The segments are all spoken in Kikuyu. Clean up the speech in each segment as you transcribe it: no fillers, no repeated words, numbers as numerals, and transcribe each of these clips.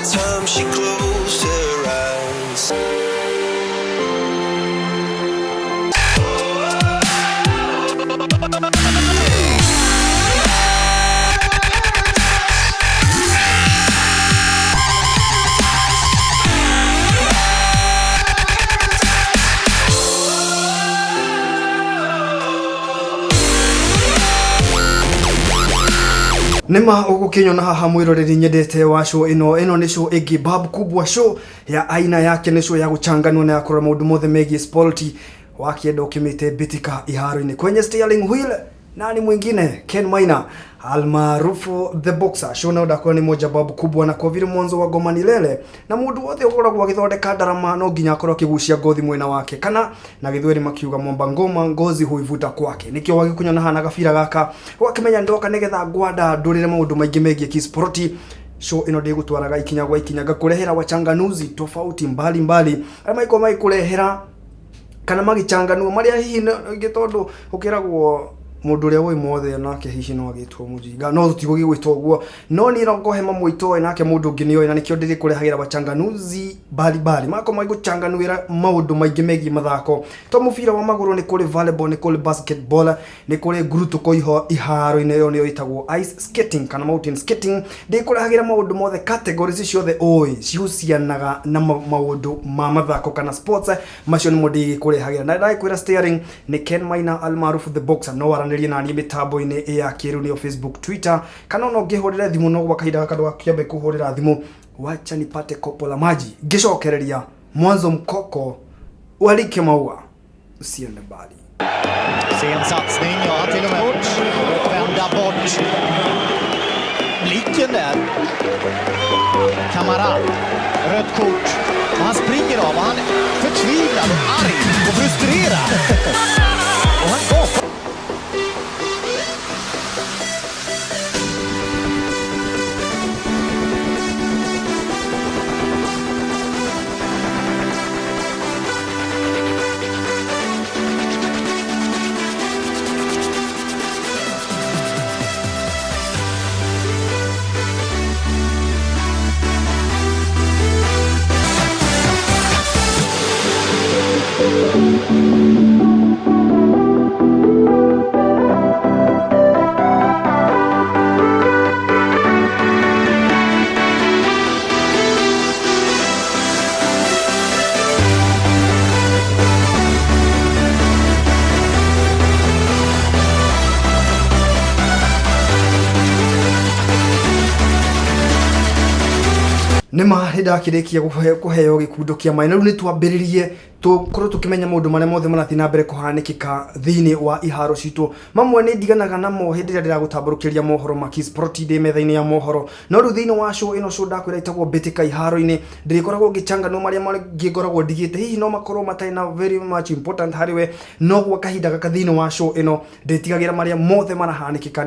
time she closed her eyes. Nĩma ũgũkĩnyona haha mwĩroreri nyendete wa show ĩno. Ĩno nĩ show ĩngĩ bab kubwa, show ya aina yake, nĩ show ya gũchanganua na ya kũrora maũndũ mothe megiĩ sport, wakĩenda ũkĩmĩte mbĩtĩka iharo-inĩ. Kwenye steering wheel nani mwingine? Ken Maina almaarufu The Boxer. Show nayo ndakwĩra nĩ moja babu kubwa, na kwa vile mwanzo wa ngoma ni lele na mũndũ wothe ũkoragwo agĩthondeka ndarama no nginya akorwo akĩgucia ngothi mwena wake, kana na gĩthweri makiuga mwamba ngoma ngozi huivuta kwake. Nĩkĩo wagĩkunyona hana gabira gaka ũgakĩmenya ndoka nĩgetha ngwanda ndũrĩre maũndũ maingĩ megiĩ kisporti. Show ĩno ndĩgũtwaraga ikinya gwa ikinya, ngakũrehera wachanganuzi tofauti mbalimbali arĩa magĩkorwo magĩkũrehera kana magĩchanganua marĩa hihi ingĩ, tondũ ũkĩragwo mũndũ ũrĩa ũĩ mothe nake hihi no agĩtwo mũjinga, no tũtigũgĩgwĩta ũguo, no niĩ no ngohe mamwe itoĩ nake mũndũ ũngĩ nĩoĩ, na nĩkĩo ndĩrĩkũrehagĩra wachanganuzi mbalimbali magakorwo magĩgũchanganuĩra maũndũ maingĩ megiĩ mathako, to mũbira wa magũrũ, nĩ kũrĩ volleyball, nĩ kũrĩ basketball, nĩ kũrĩ ngurutũko iho iharo-inĩ, ĩyo nĩyo ĩtagwo ice skating kana mountain skating. Ndĩkũrehagĩra maũndũ mothe, categories ciothe ũĩ cihucianaga na maũndũ ma mathako kana sports, macio nĩmo ndĩgĩkũrehagĩra. Na ndagĩkwĩra steering nĩ Ken Maina almaarufu The Boxer. No waranĩrie naniĩ mĩtambo-inĩ ya kĩrĩu, nĩyo Facebook, Twitter, kana ona ũngĩhũrĩre thimũ, no gwa kahinda gaka ndũgakĩambe kũhũrĩra thimũ, wacha nipate kopo la maji, ngĩcokereria mwanzo mkoko walike maua, usiende mbali. Sen satsning, ja han till och med och vända bort blicken där. Kamara, rött kort. Och han springer av och han är förtvivlad och arg och frustrerad. Och han gapar. Nĩma nĩ ndakĩrĩkia kũheo gĩkundo kĩa maĩ, na rĩu nĩ twambĩrĩrie tũkorwo tũkĩmenya maũndũ marĩa mothe marathiĩ na mbere kũhanĩkĩka thĩinĩ wa iharo citũ. Mamwe nĩ ndiganaga namo hĩndĩ ĩrĩa ndĩragũtambũrũkĩria mohoro ma Kisport ndĩ metha-inĩ ya mohoro, no rĩu thĩinĩ wa show ĩno, show ndakwĩra ĩtagwo Mbĩtĩka Iharo-inĩ, ndĩrĩkoragwo ngĩchanganua marĩa mangĩ ngoragwo ndigĩte hihi no makorwo matarĩ na very much important harĩ we, no gwa kahinda gaka thĩinĩ wa show ĩno ndĩtigagĩra marĩa mothe marahanĩkĩka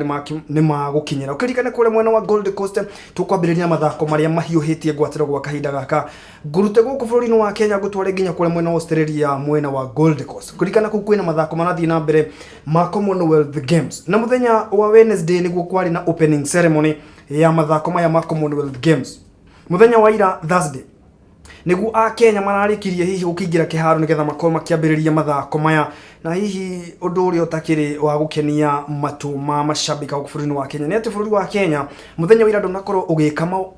nĩ magũkinyĩra. Ũkĩririkane kũrĩa mwena wa Gold Coast tũkwambĩrĩria mathako marĩa mahiũhĩtie ngwatĩro gwa kahinda gaka, ngũrute gũkũ bũrũri-inĩ wa Kenya ngũtware nginya kũrĩa mwena wa Australia, mwena wa Gold Coast, kũririkana kũu kwĩna mathako marathiĩ na mbere ma Commonwealth Games, na mũthenya wa Wednesday nĩguo kwarĩ na opening ceremony ya mathako maya ma Commonwealth Games. Mũthenya wa ira, Thursday, nĩguo akenya mararĩkirie hihi gũkĩingĩra kĩharo nĩgetha makorwo makĩambĩrĩria mathako maya, na hihi ũndũ ũrĩa ũtakĩrĩ wa gũkenia matũ ma macambĩki gũkũ bũrũri-inĩ wa Kenya nĩ atĩ bũrũri wa Kenya mũthenya wa ira ndũnakorwo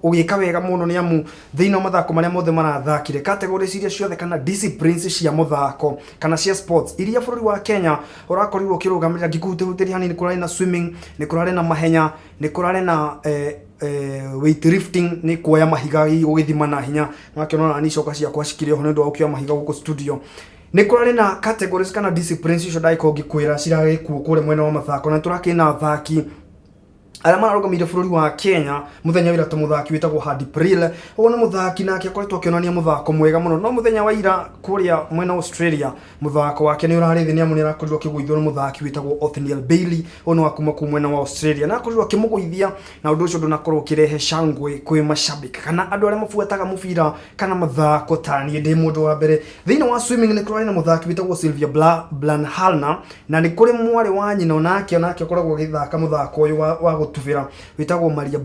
ũgĩka wega mũno, nĩ amu thĩinĩ wa mathako marĩa mothe marathakire, categories iria ciothe kana disciplines cia mũthako kana cia sports iria bũrũri wa Kenya ũrakorirwo ũkĩrũgamĩrĩra, ngĩkũhutĩhutĩria hanini, kũrarĩ na swimming, nĩ kũrarĩ na mahenya, nĩ kũrarĩ na weightlifting, nĩ kuoya mahiga gũgĩthima na hinya, wakĩona ona ni coka ciakwa cikĩrĩ oho nĩ ũndũ wa gũkĩoya mahiga gũkũ studio. Nĩ kũrarĩ na categories kana disciplines icio ndagĩkorwo ngĩkwĩra ciragĩkuo kũrĩa mwena wa mathako, na tũrakĩrĩ na athaki arĩa mararũgamĩire bũrũri wa Kenya mũthenya wa ira, ta mũthaki wĩtagwo Hadi Pril. Ũyũ nĩ mũthaki nake akoretwo akĩonania mũthako mwega mũno, no mũthenya wa ira kũrĩa mwena wa Australia mũthako wake nĩ ũrarĩ thĩ, nĩ amu nĩ arakorirwo akĩgũithio nĩ mũthaki wĩtagwo Othniel Bailey. Ũyũ nĩ wa kuma kũu mwena wa Australia, na akorirwo akĩmũgũithia, na ũndũ ũcio ndũnakorwo ũkĩrehe shangwe kwĩ mashabiki kana andũ arĩa mabuataga mũbira kana mathako ta niĩ ndĩ mũndũ wa mbere. Thĩinĩ wa swimming nĩ kũrarĩ na mũthaki wĩtagwo Sylvia Blanhalna, na nĩ kũrĩ mwarĩ wa nyina onake ũkoragwo agĩthaka mũthako ũyũ wa gũtubĩra wĩtagwo Maria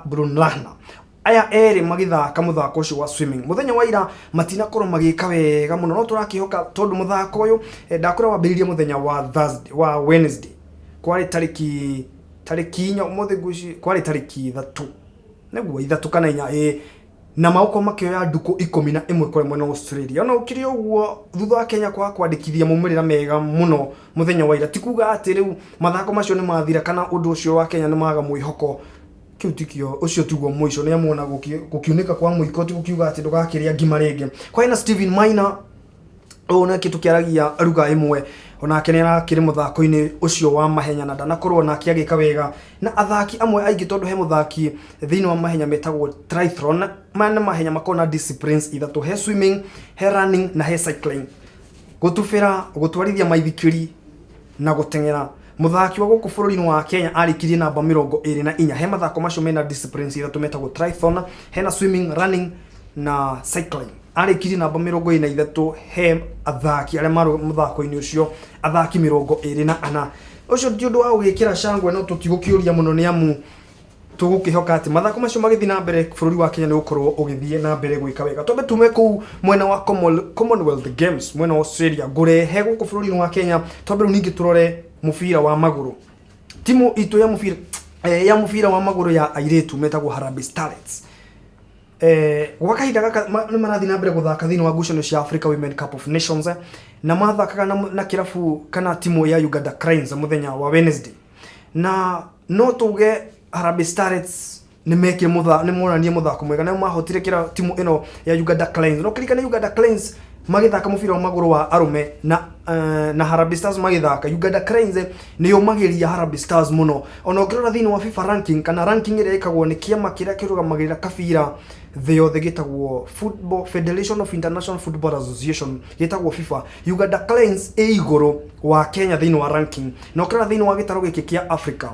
Brunlahner. Aya erĩ magĩthaka mũthako ũcio wa swimming mũthenya wa ira matinakorwo magĩka wega mũno, no tũrakĩhoka tondũ mũthako ũyũ ndakwĩra wambĩrĩirie mũthenya wa Thursday, wa Wednesday, kwarĩ tarĩki 4, ũmũthĩ ngwĩciria kwarĩ tarĩki 3, nĩguo 3 kana 4, ĩĩ, na magũkorwo makĩoya ndukũ 11 kũrĩa mwena wa Australia. Ona ũkĩrĩ ũguo, thutha wa Kenya kwaga kwandĩkithia maumĩrĩra mega mũno mũthenya wa ira, ti kuga atĩ rĩu mathako macio nĩ mathira kana ũndũ ũcio wa Kenya nĩ maga mwĩhoko. Kĩu tikio, ũcio tiguo mũico, nĩ amuona gũkiunĩka kwa mũiko ti gũkiuga atĩ ndũgakĩrĩa ngima rĩngĩ. Kwarĩ na Steven Maina, ũyũ nake tũkĩaragia ruga ĩmwe, onake nĩ arakĩrĩ mũthako-inĩ ũcio wa mahenya na ndanakorwo nake agĩka wega na athaki amwe aingĩ, tondũ he mũthaki thĩinĩ wa mahenya metagwo triathlon. Maya nĩ mahenya makoragwo na disciplines ithatũ: he swimming, he running na he cycling, gũtubĩra, gũtwarithia maithikiri na gũteng'era. Mũthaki wa gũkũ bũrũri-inĩ wa Kenya arĩkirie namba 24 he mathako macio mena disciplines ithatũ metagwo triathlon, hena swimming, running na cycling. Arĩkirie namba 23 he athaki arĩa marĩ mũthako-inĩ ũcio, athaki 24. Ũcio ti ũndũ wa gũgĩkĩra cangwe, no tũtigũkĩũria mũno nĩ amu tũgũkĩhoka atĩ mathako macio magĩthiĩ na mbere, bũrũri wa Kenya nĩ gũkorwo ũgĩthiĩ na mbere gwĩka wega. Twambe tume kũu mwena wa Commonwealth Games mwena wa Australia, ngũrehe gũkũ bũrũri-inĩ wa Kenya. Twambe rĩu ningĩ tũrore mũbira wa magũrũ. Timu itũ ya mũbira wa magũrũ ya airĩtu metagwo Harambee Starlets, gwa kahinda gaka nĩ marathiĩ na mbere gũthaka thĩinĩ wa ngucanio cia Africa Women Cup of Nations, na mathakaga na kĩrabu kana timu ya Uganda Cranes mũthenya wa Wednesday, na no tuge Harambee Starlets nĩ mekire nĩ monanie mũthako mwega na mahotire kĩra timu ĩno ya Uganda Cranes. No kĩririkane Uganda Cranes magĩthaka mũbira wa magũrũ wa arũme na Harambee Stars magĩthaka, Uganda Cranes nĩ yũmagĩria Harambee Stars mũno. Ona ũngĩrora thĩinĩ wa FIFA ranking kana ranking ĩrĩa ĩkagwo nĩ kĩama kĩrĩa kĩrũgamagĩrĩra kabira thĩ yothe gĩtagwo Football Federation of International Football Association, gĩtagwo FIFA, Uganda Cranes ĩ igũrũ wa Kenya thĩinĩ wa ranking. Na ũkĩrora thĩinĩ wa gĩtarũ gĩkĩ kĩa Africa,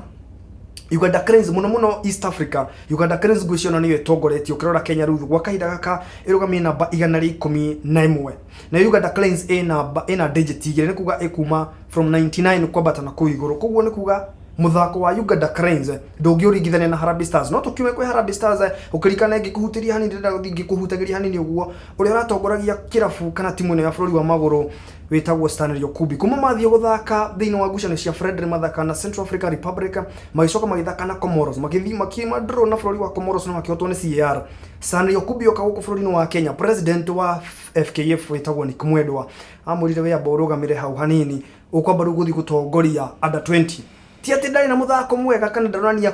Uganda Cranes mũno mũno, East Africa, Uganda Cranes ngwĩciria ona nĩyo ĩtongoretie. Ũkĩrora Kenya rĩu gwa kahinda gaka ĩrũgamie namba 111, na Uganda Cranes ĩ namba ĩna digit 2, nĩ kuga ĩkuma from 99 kwambata na kũu igũrũ. Koguo nĩ kuga mũthako wa Uganda Cranes ndũngĩũringithania na Harambee Stars. No tũkiume kwĩ Harambee Stars, ũkĩririkana ngĩkũhutĩria hanini, ndĩrenda gũthiĩ ngĩkũhutagĩria hanini ũguo, ũrĩa ũratongoragia kĩrabu kana timu ĩno ya bũrũri wa magũrũ wĩtagwo Stanley Okubi. Kuma mathiĩ gũthaka thĩinĩ wa ngucanio cia friendly, mathaka na Central African Republic, magĩcoka magĩthaka na Comoros, magĩthiĩ makiuma draw na bũrũri wa Comoros na makĩhotwo nĩ CAR. Stanley Okubi oka gũkũ bũrũri-inĩ wa Kenya, president wa FKF wĩtagwo Nick Mwendwa amwĩrire, "We amba ũrũgamĩre hau hanini, ũkwamba rĩu gũthiĩ gũtongoria under 20." Ti atĩ ndarĩ na mũthako mwega kana ndaronania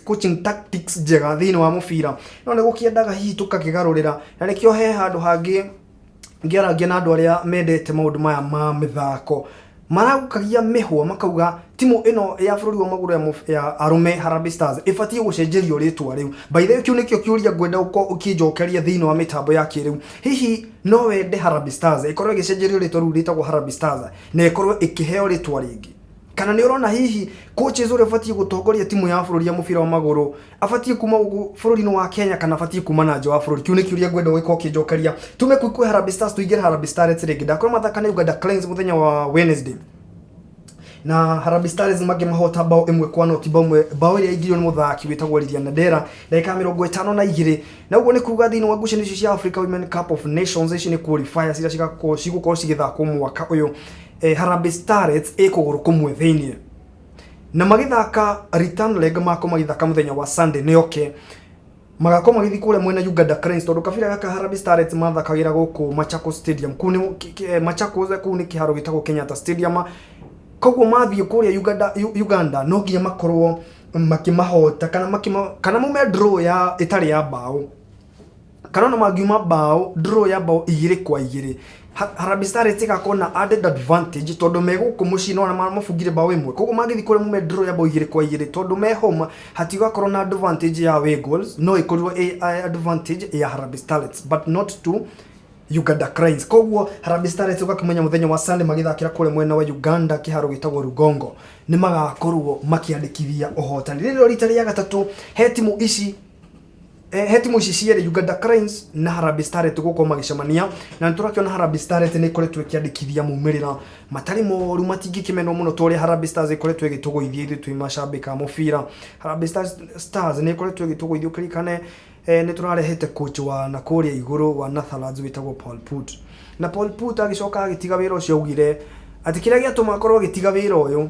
coaching tactics njega thĩinĩ wa mũbira, no nĩ gũkĩendaga hihi tũkakĩgarũrĩra, na nĩkĩo he handũ hangĩ ngĩarangia na andũ arĩa mendete maũndũ maya ma mĩthako maragũkagia mĩhwa, makauga timu ĩno ya bũrũri wa magũrũ ya arũme Harambee Stars ĩbatiĩ gũcenjerio rĩtwa rĩu. By the way, kĩu nĩkĩo kĩũria ngwenda ũkorwo ũkĩnjokeria thĩinĩ wa mĩtambo ya kĩrĩu. Hihi no wende Harambee Stars ĩkorwo ĩgĩcenjerio rĩtwa, rĩu rĩtagwo Harambee Stars, na ĩkorwo ĩkĩheo rĩtwa rĩngĩ, kana nĩ ũrona hihi coaches ũrĩa ũbatiĩ gũtongoria timu ya bũrũri ya mũbira wa magũrũ abatiĩ kuma gũkũ bũrũri-inĩ wa Kenya kana abatiĩ kuma na nja wa bũrũri? Kĩu nĩ kĩũria ngwenda ũgĩkorwo ũkĩnjokeria. Tume kũu kwĩ Harambee Stars, tũingĩre Harambee Starlets rĩngĩ. Ndakorwo mathaka na Uganda Cranes mũthenya wa Wednesday, na Harambee Stars makĩmahota bao 1-0, bao ĩmwe, bao ĩrĩa yaingĩrio nĩ mũthaki wĩtagwo Lilian Nadera ndagĩka ya 52. Na ũguo nĩ kuga thĩinĩ wa ngucanio icio cia Africa Women Cup of Nations, ici nĩ qualifiers iria cigũkorwo cigĩthakwo mwaka ũyũ, Harambee Starlets ĩ kũgũrũ kũmwe thĩinĩ, na magĩthaka return leg mako magĩthaka mũthenya wa Sunday nĩ oke magakorwo magĩthiĩ kũrĩa mwena Uganda Cranes, tondũ kabira gaka Harambee Starlets mathakagĩra gũkũ Machakos Stadium. Kũu nĩ Machakos, kũu nĩ kĩharo gĩtagwo Kenyatta Stadium. Koguo mathiĩ kũrĩa Uganda no nginya makorwo makĩmahota kana mume draw ya ĩtarĩ ya bao, kana ona mangiuma bao draw ya bao 2-2, Harambee Starlets ĩgakorwo na added advantage tondũ me gũkũ mũciĩ no ona mabungire bao 1. Koguo mangĩthiĩ kũrĩa mume draw ya bao 2-2, tondũ me home hatigakorwo na advantage ya away goals, no ĩkorwo ĩ advantage ya Harambee Starlets but not to Uganda Cranes. Koguo Harambee Starlets ũgakĩmenya mũthenya wa Sunday magĩthakĩra kũrĩa mwena wa Uganda kĩharo gĩtagwo Rugongo nĩ magakorwo makĩandĩkithia ũhotani. Rĩrĩ rita rĩa gatatũ he timu ici cierĩ, Uganda Cranes na Harambee Starlets, gũkorwo magĩcemania, na nĩ tũrakĩona Harambee Starlets nĩ ĩkoretwo ĩkĩandĩkithia maumĩrĩra matarĩ moru, matingĩkĩmenwo mũno ta ũrĩa Harambee Stars ĩkoretwo ĩgĩtũgũithia ithuĩ twĩ macambĩki a mũbira. Harambee Stars nĩ ĩkoretwo ĩgĩtũgũithia, ũkĩririkane Nĩ tũrarehete coach wa na kũrĩa igũrũ wa Netherlands wĩtagwo Paul Put. Na Paul Put agĩcoka agĩtiga wĩra ũcio, augire atĩ kĩrĩa gĩatũma akorwo agĩtiga wĩra ũyũ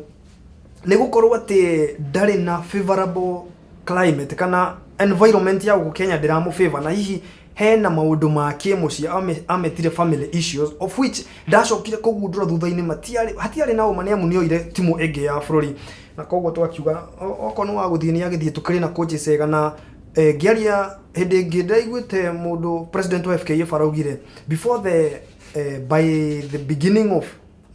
nĩ gũkorwo atĩ ndarĩ na favorable climate kana environment ya gũkũ Kenya ndĩramũ favor, na hihi hena maũndũ ma kĩmũciĩ ametire family issues, of which ndacokire kũgundũra thutha-inĩ matiarĩ hatiarĩ na ũma, nĩ amu nĩoire timu ĩngĩ ya bũrũri. Na koguo twakiuga okorwo nĩ wa gũthiĩ nĩ agĩthiĩ, tũkĩrĩ na coaches ega. Na ngĩaria hĩndĩ ĩngĩ ndĩraiguĩte mũndũ president wa FKF araugire before the by the beginning of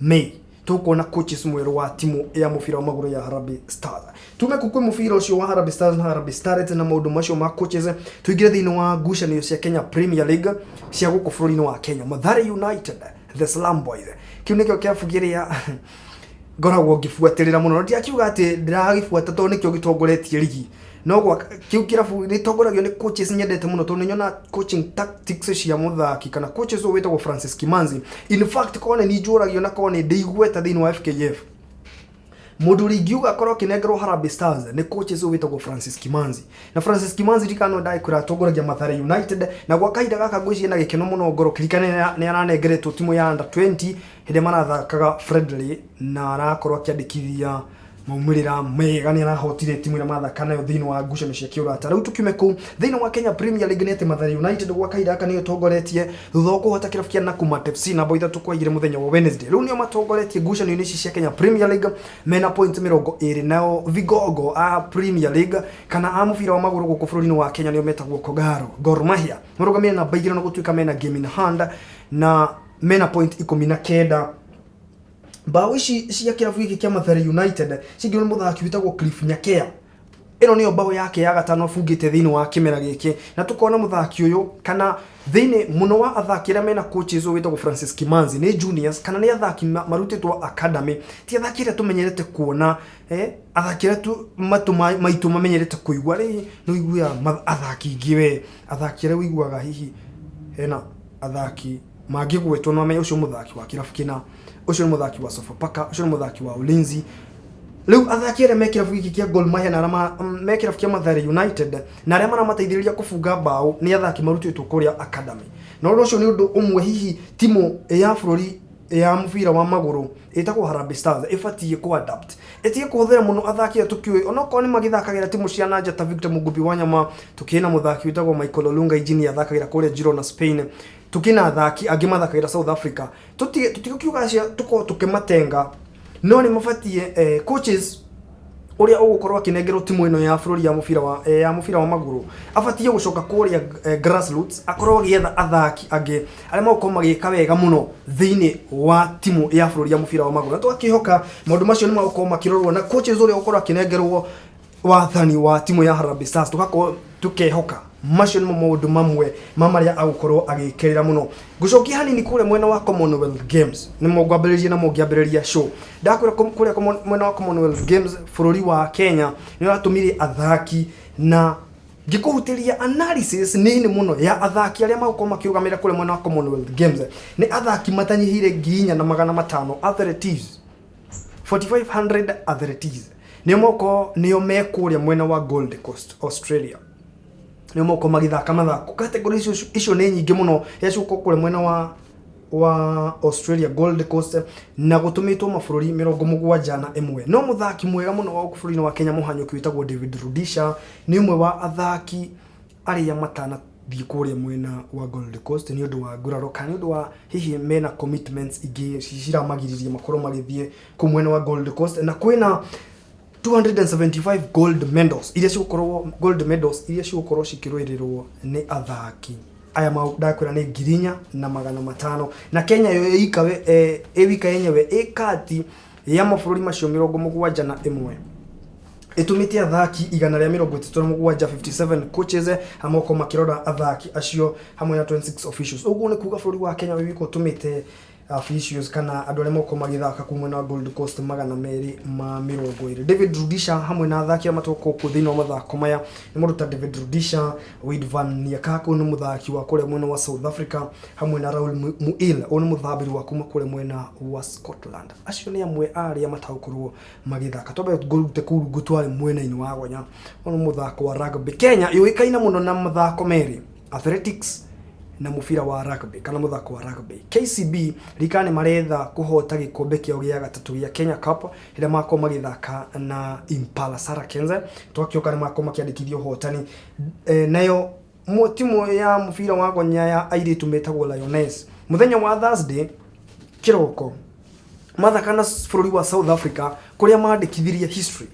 May tũkuona coaches mwerũ wa timu ya mũbira wa magũrũ ya Harambee Stars. Tume kũ kwĩ mũbira ũcio wa Harambee Stars na Harambee Starlets na maũndũ macio ma coaches, tũingĩre thĩinĩ wa ngucanio cia Kenya Premier League cia gũkũ bũrũri-inĩ wa Kenya. Mathare United, the Slum Boys, kĩu nĩkĩo kĩrabu kĩrĩa ngoragwo ngĩbuatĩrĩra mũno. Ndiakiuga atĩ ndĩragĩbuata tondũ nĩkĩo gĩtongoretie rigi, no gwa kĩu kĩrabu gĩtongoragio nĩ coaches nyendete mũno, tondũ nĩnyona coaching tactics cia mũthaki kana coaches ũyũ wĩtagwo Francis Kimanzi. In fact, korwo nĩ njũragio na korwo nĩ ndĩigweta thĩinĩ wa FKF, mũndũ ũrĩa ingiuga akorwo akĩnengerwo Harambee Stars nĩ coaches ũyũ wĩtagwo Francis Kimanzi. Na Francis Kimanzi ndikano ndagĩkwĩra atongoragia Mathare United, na gwa kahinda gaka ngwĩciria na gĩkeno mũno ngoro kirikane nĩ aranengeretwo timu ya under 20 hĩndĩ marathakaga friendly, na arakorwo akĩandĩkithia maumĩrĩra mega, nĩ arahotire timu ĩrĩa mathaka nayo thĩinĩ wa ngucanio cia kĩũrata. Rĩu tukiume kũu thĩinĩ wa Kenya Premier League, nĩ atĩ Mathare United gwa kahinda gaka nĩyo ĩtongoretie thutha wa kũhota kĩrabu kĩa Nakumatt FC namba 3-2 mũthenya wa Wednesday. Rĩu nĩo matongoretie ngucanio-inĩ ici cia Kenya Premier League mena point 20. Nao vigogo a Premier League kana a mũbira wa magũrũ gũkũ bũrũri-inĩ wa Kenya, nĩo metagwo Kogaro, Gor Mahia, marũgamĩte namba 2 na gũtuĩka mena game in hand na mena point 19. Mbaũ ici cia kĩrabu gĩkĩ kĩa Mathare United cingĩrwo nĩ mũthaki wĩtagwo Cliff Nyakea. Ĩno nĩyo mbaũ yake ya gatano abungĩte thĩinĩ wa kĩmera gĩkĩ, na tũkona mũthaki ũyũ kana thĩinĩ mũno wa athaki arĩa mena coaches ũyũ wĩtagwo Francis Kimanzi nĩ juniors kana nĩ athaki marutĩtwo academy, ti athaki arĩa tũmenyerete kuona, athaki arĩa matũ maitũ mamenyerete kũigua. Rĩ nĩ ũiguaga athaki ingĩ, we athaki arĩa ũiguaga hihi hena athaki mangĩgwetwo no amenye ũcio mũthaki wa kĩrabu kĩna, ũcio nĩ mũthaki wa Sofapaka, ũcio nĩ mũthaki wa Ulinzi. Rĩu athaki arĩa me kĩrabu gĩkĩ kĩa Gor Mahia na arĩa me kĩrabu kĩa Mathare United na arĩa maramateithĩrĩria kũbunga mbaũ nĩ athaki marutĩtwo kũrĩa academy. Na ũndũ ũcio nĩ ũndũ ũmwe hihi timu ya bũrũri ya mũbira wa magũrũ ĩtagwo Harambee Stars ĩbatiĩ kũ adapt, ĩtige kũhũthĩra mũno athaki aya tũkĩũĩ onokorwo nĩ magĩthakagĩra timu cia nanja ta Victor Mugubi Wanyama, tũkĩrĩ na mũthaki wĩtagwo Michael Olunga Engineer athakagĩra kũrĩa Girona, Spain, tũkĩrĩ na athaki angĩ mathakagĩra South Africa. Tũtigũkiuga acio tũkorwo tũkĩmatenga, no nĩ mabatiĩ coaches ũrĩa ũgũkorwo akĩnengerwo timu ĩno ya bũrũri ya mũbira wa magũrũ abatiĩ gũcoka kũrĩa grassroots, akorwo agĩetha athaki angĩ arĩa magũkorwo magĩka wega mũno thĩinĩ wa timu ya bũrũri ya mũbira wa magũrũ. Na tũgakĩhoka maũndũ macio nĩ magũkorwo makĩrorwo na coaches ũrĩa ũgũkorwo akĩnengerwo wathani wa timu ya Harambee Stars, tũgakorwo tũkehoka macio nĩmo maũndũ mamwe ma marĩa agũkorwo agĩkĩrĩra mũno. Ngũcokia hanini kũrĩa mwena wa Commonwealth Games, nĩmo ngwambĩrĩria namo ngĩambĩrĩria show. Ndakwĩra kũrĩa mwena wa Commonwealth Games bũrũri wa Kenya nĩ ũratũmire athaki, na ngĩkũhutĩria analysis nini mũno ya athaki arĩa magũkorwo makĩrũgamĩrĩra kũrĩa mwena wa Commonwealth Games, nĩ athaki matanyihĩire 4500 athletes, 4500 athletes nĩo moko nĩo me kũrĩa mwena wa Gold Coast, Australia, nĩo moko magĩthaka mathako. Category icio nĩ nyingĩ mũno iria cigũkorwo kũrĩa mwena wa Australia, Gold Coast, na gũtũmĩtwo mabũrũri 71. No mũthaki mwega mũno wa gũkũ bũrũri-inĩ wa Kenya, mũhanyũki wĩtagwo David Rudisha, nĩ ũmwe wa athaki arĩa matanathiĩ kũrĩa mwena wa Gold Coast nĩ ũndũ wa nguraro kana nĩ ũndũ wa hihi mena commitments ingĩ ciramagiririe makorwo magĩthiĩ kũu mwena wa Gold Coast. Na kwĩna 275 gold medals iria cigũkorwo, gold medals iria cigũkorwo cikĩrũĩrĩrwo nĩ athaki aya ndakwĩra nĩ 4500. Na Kenya yo ĩika ĩ wika yenyewe ĩ kati ya mabũrũri macio 71 ĩtũmĩte athaki 137, 57 coaches hamwe makĩrora athaki acio hamwe na 26 officials. Ũguo nĩ kuga bũrũri wa Kenya wĩ wika ũtũmĩte. Officials kana andũ arĩa mokorwo magĩthaka kuu mwena wa Gold Coast 220. David Rudisha hamwe na athaki arĩa matoka gũkũ thĩinĩ wa mathako maya nĩ mũndũ ta David Rudisha, Wade van Niekerk nĩ mũthaki wa kũrĩa mwena wa South Africa hamwe na Raul Muil, ũyũ nĩ mũthambĩri wa kuma kũrĩa mwena wa Scotland. Acio nĩ amwe a arĩa matagũkorwo magĩthaka. Twambe ngũrute kũu ngũtware mwena-inĩ wa Gonya. Ũyũ nĩ mũthako wa rugby. Kenya yũĩkaine mũno na mathako merĩ, athletics na mũbira wa rugby kana mũthako wa rugby. KCB ririkana nĩ maretha kũhota gĩkombe kĩao gĩa gatatũ gĩa Kenya Cup rĩrĩa makorwo magĩthaka na Impala Saracens. Twakĩoka nĩ makorwo makĩandĩkithia ũhotani. Nayo timu ya mũbira wa Gonya ya airĩtu metagwo Lioness mũthenya wa Thursday kĩroko mathaka na bũrũri wa South Africa kũrĩa mandĩkithirie history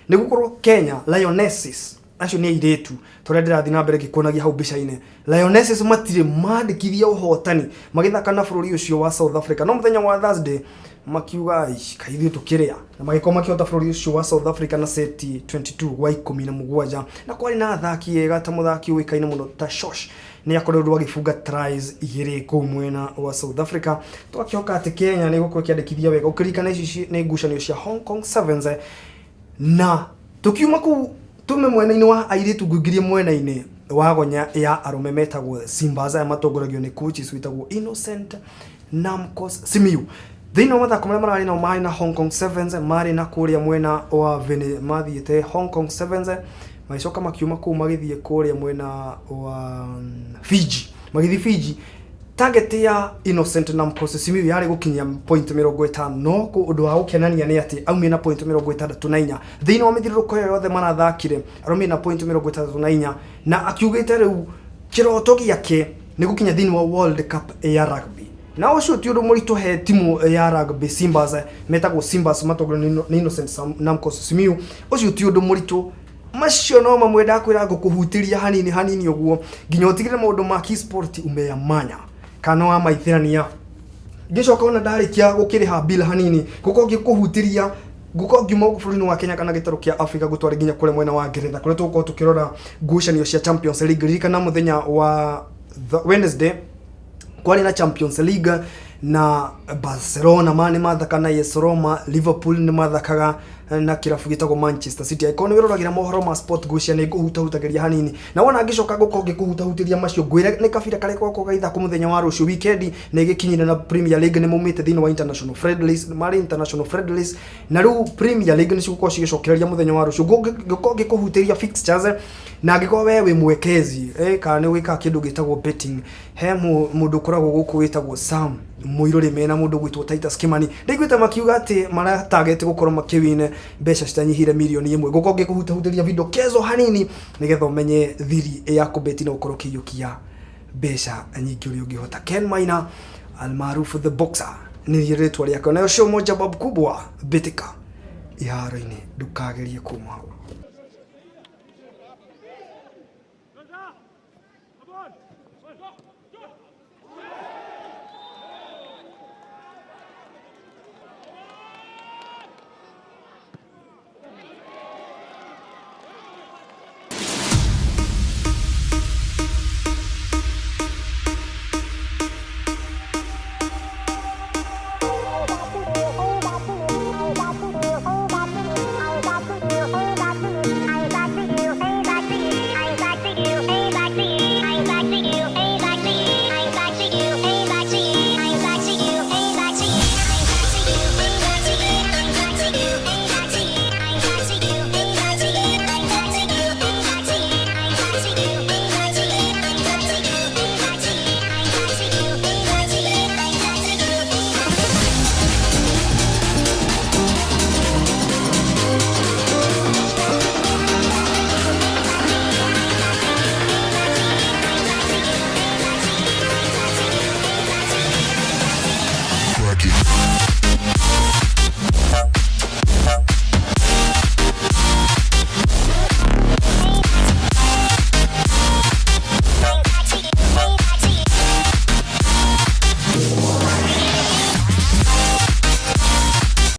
nĩ gũkorwo Kenya Lionesses acio nĩ airĩtu tũrĩa ndĩrathiĩ na mbere ngĩkuonagia hau mbica-inĩ. Lionesses matirĩ mandĩkithia ũhotani magĩthaka na bũrũri ũcio wa South Africa, no mũthenya wa Thursday makiuga kaĩ ithuĩ tũkĩrĩa, na magĩkorwo makĩhota bũrũri ũcio wa South Africa na seti 22 gwa 17, na kwarĩ na athaki ega ta mũthaki ũĩkaine mũno ta Shosh nĩ akoretwo agĩbunga tries igĩrĩ kũu mwena wa South Africa. Twakĩhoka atĩ Kenya nĩ ĩgũkorwo ĩkĩandĩkithia wega ũkĩririkana ici nĩ ngucanio cia Hong Kong Sevens. Na tukiuma kũu tume mwena-inĩ wa airĩtu ngũingĩrie mwena-inĩ wa Gonya ya arũme metagwo Simbas aya matongoragio nĩ coaches wĩtagwo Innocent Namcos Simiyu. Thĩinĩ wa mathako marĩa mararĩ nao marĩ na Hong Kong Sevens, marĩ na kũrĩa mwena wa Vene, mathiĩte Hong Kong Sevens magĩcoka makiuma kũu magĩthiĩ kũrĩa mwena wa Fiji, magĩthiĩ Fiji. Target ya Innocent Namcos Simiyu yarĩ gũkinyia point 50, no ũndũ wa gũkenania nĩ atĩ aumire na point 64 thĩinĩ wa mĩthiũrũrũko ĩyo yothe marathakire, araumire na point 64 na akiugĩte rĩu kĩroto gĩake nĩ gũkinya thĩinĩ wa World Cup ya rugby. Na ũcio ti ũndũ mũritũ he timu ya rugby Simbas, metagwo Simbas matongorio nĩ Innocent Namcos Simiyu. Ũcio ti ũndũ mũritũ, macio no mamwe ndakwĩra ngũkũhutĩria hanini hanini ũguo nginya ũtigĩrĩre maũndũ ma kĩsport umeyamanya kana wa maithĩrania. Ngĩcoka ona ndarĩkia gũkĩrĩha bill hanini ngũkorwo ngĩkũhutĩria, ngũkorwo ngiuma gũkũ bũrũri-inĩ wa Kenya kana gĩtarũ kĩa Africa ngũtware nginya kũrĩa mwena wa Ngeretha kũrĩa tũgũkorwo tũkĩrora ngucanio cia Champions League. Ririkana mũthenya wa Wednesday kwarĩ na Champions League na Barcelona ma nĩ mathaka na AS Roma, Liverpool nĩ mathakaga na kĩrabu gĩtagwo Manchester City. Angĩkorwo nĩ wĩroragĩra mohoro ma sport ngwĩciria nĩ ngũhutahutagĩria hanini, na wona ngĩcoka ngũkorwo ngĩkũhutahutĩria macio ngwĩre nĩ kabira karĩa gakorwo gagĩthakwo mũthenya wa rũciũ. Weekend nĩ ĩgĩkinyire na Premier League nĩ maumĩte thĩinĩ wa international friendlies, marĩ international friendlies, na rĩu Premier League nĩ cigũkorwo cigĩcokereria mũthenya wa rũciũ. Ngũkorwo ngĩkũhutĩria fixtures, na angĩkorwo we wĩ mwekezi kana nĩ wĩkaga kĩndũ gĩtagwo betting, he mũndũ ũkoragwo gũkũ wĩtagwo Sam Mũirũrĩ mena mũndũ ũgwĩtwo Titus Kimani, ndaiguĩte makiuga atĩ maratagete gũkorwo makĩwin mbeca citanyihire mirioni 1. Ngũkorwo ngĩkũhutahutĩria vidokezo hanini nĩgetha ũmenye thiri ya kũbeti na ũkorwo ũkĩiyũkia mbeca nyingĩ ũrĩa ũngĩhota. Ken Maina almaarufu the boxer nĩ rĩtwa rĩake, nayo show moja babu kubwa bitika iharo-inĩ, ndũkagerie kuma hau.